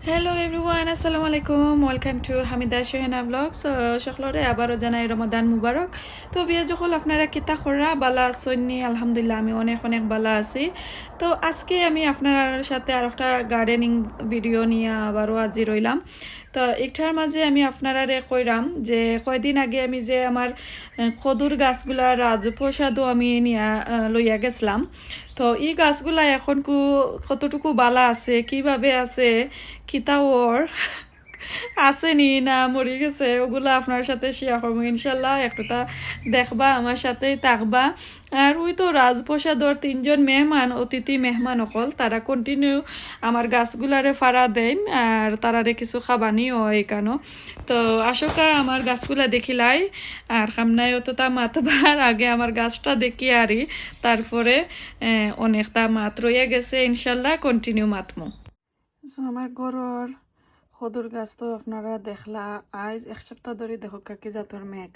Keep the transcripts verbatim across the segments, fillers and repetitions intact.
Hello everyone, আসসালামু আলাইকুম। Welcome to Hamida Shahina ব্লগস। সকলরে আবারও জানাই রমাদান মুবারক। তো বিয়াজ অকল, আপনারা কিতা কররা? বালা আছইন নি? আলহামদুলিল্লাহ, আমি অনেক অনেক বালা আছি। তো আজকে আমি আপনারার সাথে আর একটা গার্ডেনিং ভিডিও নিয়া আবারও হাজির অইলাম। তো ইটার মাঝে আমি আপনারারে কইরাম যে কয়দিন আগে আমি যে আমার, আহ, কদুর গাছগুলা রাজপ্রসাদও আমি নিয়া, আহ, লইয়া গেছলাম। তো ই গাছগুলা এখন কু-, কতটুকু বালা আছে, কিভাবে আছে, কিতা অর আছে নি না মরি গেছে, ওগুলা আপনার সাথে শেয়ার করবো ইনশাল্লাহ। একটুতা দেখবা, আমার সাথেই থাকবা। আর ওই তো রাজপ্রসাদর তিনজন মেহমান, অতিথি মেহমান অকল, তারা কন্টিনিউ আমার গাছগুলারে ফাড়া দেইন আর তারারে কিছু খাবানি অয় ইকানো। তো আসকা আমার গাছগুলা দেখিলাই, আর খামনায় অততা মাতবার আগে আমার গাছটা দেখি আরি, তারপরে, আহ, অনেকটা মাত রইয়া গেছে, ইনশাল্লাহ কন্টিনিউ মাতমু। So, আমার ঘরর কদুর গাছ তো আপনারা দেখলা, আইজ এক সপ্তাহ ধরি দেখউক্কা কি জাতর মেঘ।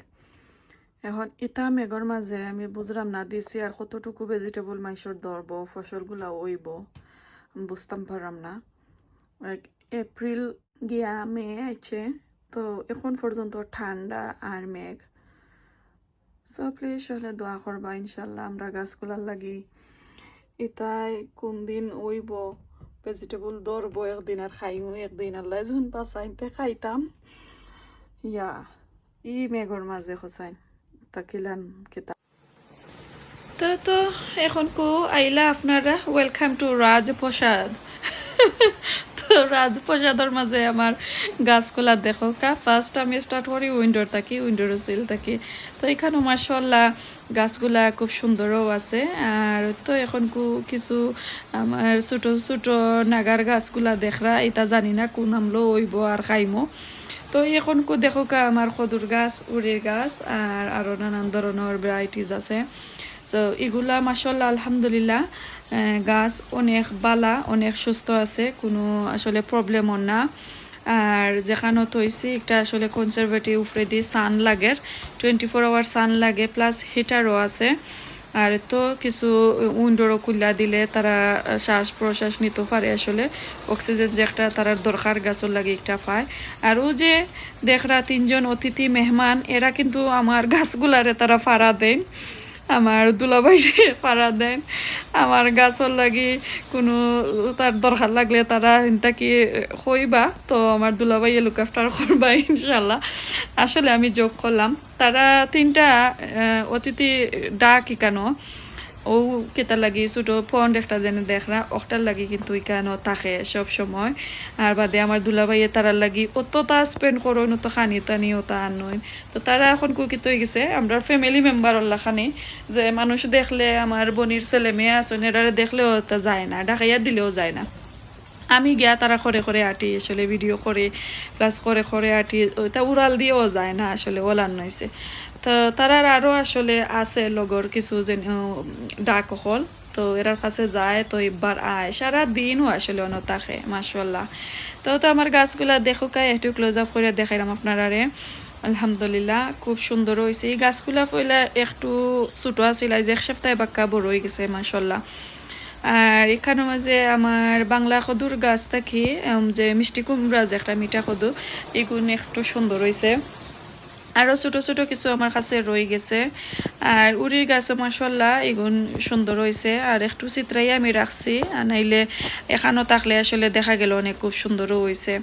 এখন ইতা মেঘর মাঝে আমি বুঝরাম না দিছি আর কতটুকু ভেজিটেবল মাইনষর ধরবো, ফসলগুলা অইবো, বুঝতাম পাররাম না। লাইক, এপ্রিল গিয়া মে আইছে, তো এখন পর্যন্ত ঠান্ডা আর মেঘ। So প্লিজ হকলে দোয়া করবা ইনশাল্লাহ আমরা গাছগুলার লাগি। ইতায় কোন দিন অইবো, ভেজিটেবল ধরবো একদিন আর খাইমু একদিন, আল্লাহ যখন বাঁচাইন তে খাইতাম। ইয়া, ই মেঘর মাঝে হোসাইন, তা কিলান কিতা। তো, তো এখন কু আইলা আপনারা, welcome to রাজপ্রসাদ। তো রাজপ্রসাদর মাঝে আমার গাছগুলা দেখউক্কা। ফার্স্ট আমি স্টার্ট করি উইন্ডোর থাকি, উইন্ডোর সিল থাকি। তো ইকানো মাশাআল্লাহ গাছগুলা খুব সুন্দরও আছে। আর তো এখন কু-, কিছু আমার ছোট ছোট নাগার গাছগুলা দেখরা, ইতা জানি না কোন আমলো অইবো আর খাইমু। তো এখন কু দেখউক্কা আমার কদুর গাছ, উরির গাছ, আর আরো নানান ধরনর ভ্যারাইটিজ আছে। So ইগুলা মাশাআল্লাহ আলহামদুলিল্লাহ, আহ, গাছ অনেক বালা, অনেক সুস্থ আছে, কোনো আসলে প্রবলেমও না। আর যেখানো থইছি একটা আসলে কনজারভেটিভ, উপরেদি সান লাগের, টোয়েন্টি ফোর আওয়ার সান লাগে, প্লাস হিটারও আছে। আর তো কিছু উইন্ডোরও খুলা দিলে তারা শ্বাস প্রশ্বাস নিতে পারে, আসলে অক্সিজেন যে একটা তারার দরকার গাছর লাগি একটা পায়। আর ও যে দেখরা তিনজন অতিথি মেহমান, এরা কিন্তু আমার গাছগুলারে তারা ফাড়া দেন, আমার দুলাভাইরে ফাড়া দেন। আমার গাছর লাগি কোনো তার দরকার লাগলে তারা ইনতা কি কইবা, তো আমার দুলাভাইয়ে লুক আফটার করবা ইনশাল্লাহ। আসলে আমি জোক করলাম। তারা তিনটা, আহ, অতিথি ডাক ইকানো, ও কিতার লাগি ছোট পন্ড একটা যেন দেখরা, ওটার লাগি কিন্তু ইকানো থাকে সব সময়। আর বাদে আমার দুলাভাইয়ে তারার লাগি অততা স্পেন্ড করইন, অত খানি টানি অতা আনইন। তো তারা এখন কুকিত অই গেছে, আমরা ফ্যামিলি মেম্বার অল্লাখানি, যে মানুষ দেখলে আমার বনির ছেলে মেয়ে আছইন, এরারে দেখলেও তা যায় না, ডাকাইয়া দিলেও যায় না। আমি গিয়া তারা করে করে আটি, আসলে ভিডিও করে, প্লাস করে করে আটি, ওটা উড়াল দিয়েও যায় না, আসলে ওলান নইছে। তো তারার আরও আসলে আছে লগর কিছু যেন, উম, ডাক অকল, তো এরার কাছে যায়, তো একবার আয়, সারা দিনও আসলে অনো থাকে, মাশাআল্লাহ। তো, তো আমার গাছগুলা দেখউক্কা, একটু ক্লোজ আপ করে দেখাইলাম আপনারারে। আলহামদুলিল্লাহ, খুব সুন্দর অইছে। এই গাছগুলা পয়লা একটু ছোট আছিল, আইজ এক সপ্তাহে বাক্কা বড় অই গেছে, মাশাআল্লাহ। আর ইকানো মাঝে আমার বাংলা কদুর গাছ থাকি, উম, যে মিষ্টি কুমড়া, যে একটা মিঠা কদু, ইগুন একটু সুন্দর অইছে। আরও ছোট ছোট কিছু আমার কাছে রই গেছে। আর উরির গাছও মাশাআল্লাহ ইগুন সুন্দর অইছে। আর একটু ছিতরাইয়া আমি রাখছি, আর নাইলে ইকানো থাকলে আসলে দেখা গেল অনেক খুব সুন্দরও অইছে।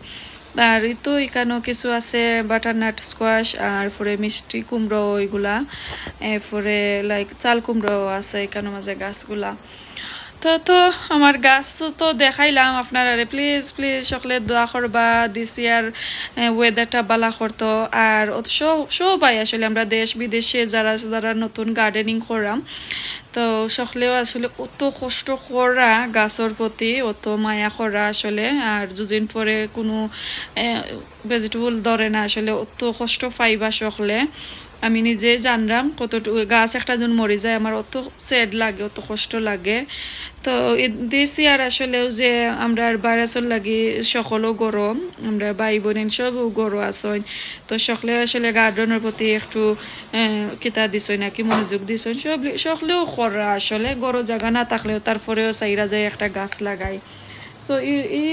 আর এই তো ইকানো কিছু আছে বাটারনাট স্কোয়াশ, আর পরে মিষ্টি কুমড়ো ওইগুলা, এরপরে লাইক চাল কুমড়ো আছে ইকানো মাঝে গাছগুলা। তো, তো আমার গাছ তো দেখাইলাম আপনারারে। প্লিজ, প্লিজ, সকলে দোয়া করবা, this year, এ, ওয়েদারটা বালা করতো। আর অত সব, সবাই আসলে আমরা দেশ বিদেশে যারা, যারা নতুন গার্ডেনিং করাম, তো সকলেও আসলে অত কষ্ট করা গাছর প্রতি, অত মায়া করা আসলে। আর দুদিন পরে কোনো, এ, ভেজিটেবল ধরে না আসলে, অত কষ্ট পাইবা সকলে। আমি নিজে জানরাম কতটুকু গাছ একটা জন মরি যায়, আমার অত স্যাড লাগে, অত কষ্ট লাগে। তো দিস ইয়ার আসলেও যে আমরার ভাইরাসর লাগি সকলও গরম, আমরা ভাই বোন সব গরম আছইন। তো সকলে আসলে গার্ডেনর প্রতি একটু, আহ, কিতা দিছইন নাকি মনোযোগ দিছইন, সব সকলেও কররা আসলে। ঘরো জাগা না থাকলেও তারপরেও চাইরা যায় একটা গাছ লাগাই। সো ই ই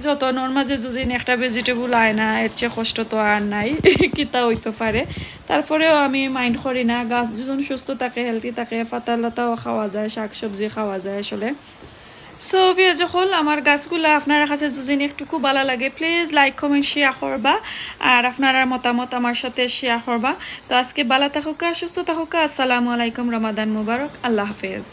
যতনর মাঝে যুজিন একটা ভেজিটেবল আয় না, এর চেয়ে কষ্ট তো আর নাই। কিতা অইতো পারে। তারপরেও আমি মাইন্ড করি না, গাছ যুজিন সুস্থ থাকে, হেলদি থাকে, পাতা লতাও খাওয়া যায়, শাক সবজি খাওয়া যায় আসলে। সো ভিউয়ার্স অকল, আমার গাছগুলা আপনারার কাছে যুজিন একটুকু ভালা লাগে, প্লিজ লাইক কমেন্ট শেয়ার করবা, আর আপনারার মতামত আমার সাথে শেয়ার করবা। তো আজকে ভালা থাকুক্কা, সুস্থ থাকুক্কা। আসসালামু আলাইকুম, রমাদান মুবারক, আল্লাহ হাফেজ।